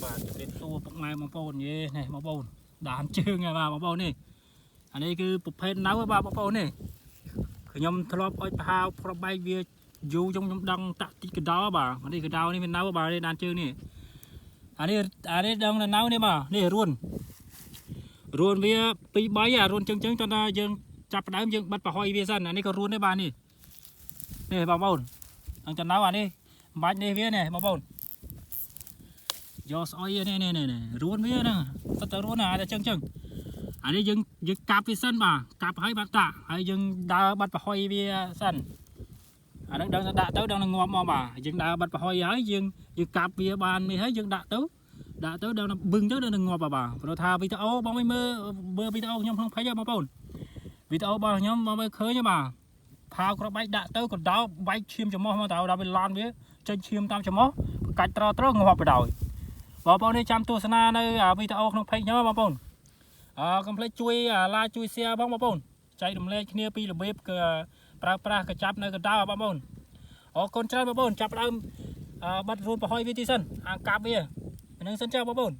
បាទជម្រាបសួរពុកម៉ែបងប្អូនយេនេះបងប្អូនដានជើងហើយបាទបងប្អូននេះអានេះគឺប្រភេទនៅបាទបងប្អូននេះខ្ញុំធ្លាប់អុចប្រហាវប្របែកវាយូរខ្ញុំដឹងតាក់តិចកដោបាទនេះកដោនេះវានៅបាទនេះដានជើងនេះអានេះអានេះដឹងនៅនេះបាទនេះរួនរួនវា2 3អារួនជើងជើងតើយើងចាប់ផ្ដើមយើងបិទប្រហុយវាសិនអានេះក៏រួនដែរបាទនេះនេះបងប្អូនអង្គចំណៅអានេះមិនបាច់នេះវានេះបងប្អូន យកស្អុយនេះនេះនេះរួនវាហ្នឹងសិតតែរួនអាតែចឹងចឹងអានេះយើងយើងកាប់វាសិនបាទកាប់ហើយបាត់តាហើយយើងដើរបាត់ប្រហុយវាសិនអាហ្នឹងដឹងតែដាក់ទៅដឹងតែងាប់មកបាទយើងដើរបាត់ប្រហុយហើយយើងយើងកាប់វាបាននេះហើយយើងដាក់ទៅដាក់ទៅដឹងតែបឹងទៅដឹងតែងាប់បាទព្រោះថាវីដេអូបងមិនមើលមើលវីដេអូខ្ញុំក្នុង page បងប្អូនវីដេអូរបស់ខ្ញុំបងមើលឃើញបាទផាវគ្រាប់បែកដាក់ទៅកដោបែកឈាមច្រមុះមកទៅដល់វាឡន់វាចេញឈាមតាមច្រមុះកាច់ត្រត្រងាប់ទៅដោយ បងប្អូននេះចាំទស្សនានៅវីដេអូក្នុង page ខ្ញុំបងប្អូនអឺកុំភ្លេចជួយ like ជួយ share បងបងប្អូនចែករំលែកគ្នាពីរបៀបគឺប្រើប្រាស់កញ្ចាប់នៅកណ្ដោបងប្អូនអរគុណច្រើនបងប្អូនចាប់ដើមបាត់រួនប្រហុយវាទីសិនអាកាប់វាហ្នឹងសិនចាបងប្អូន។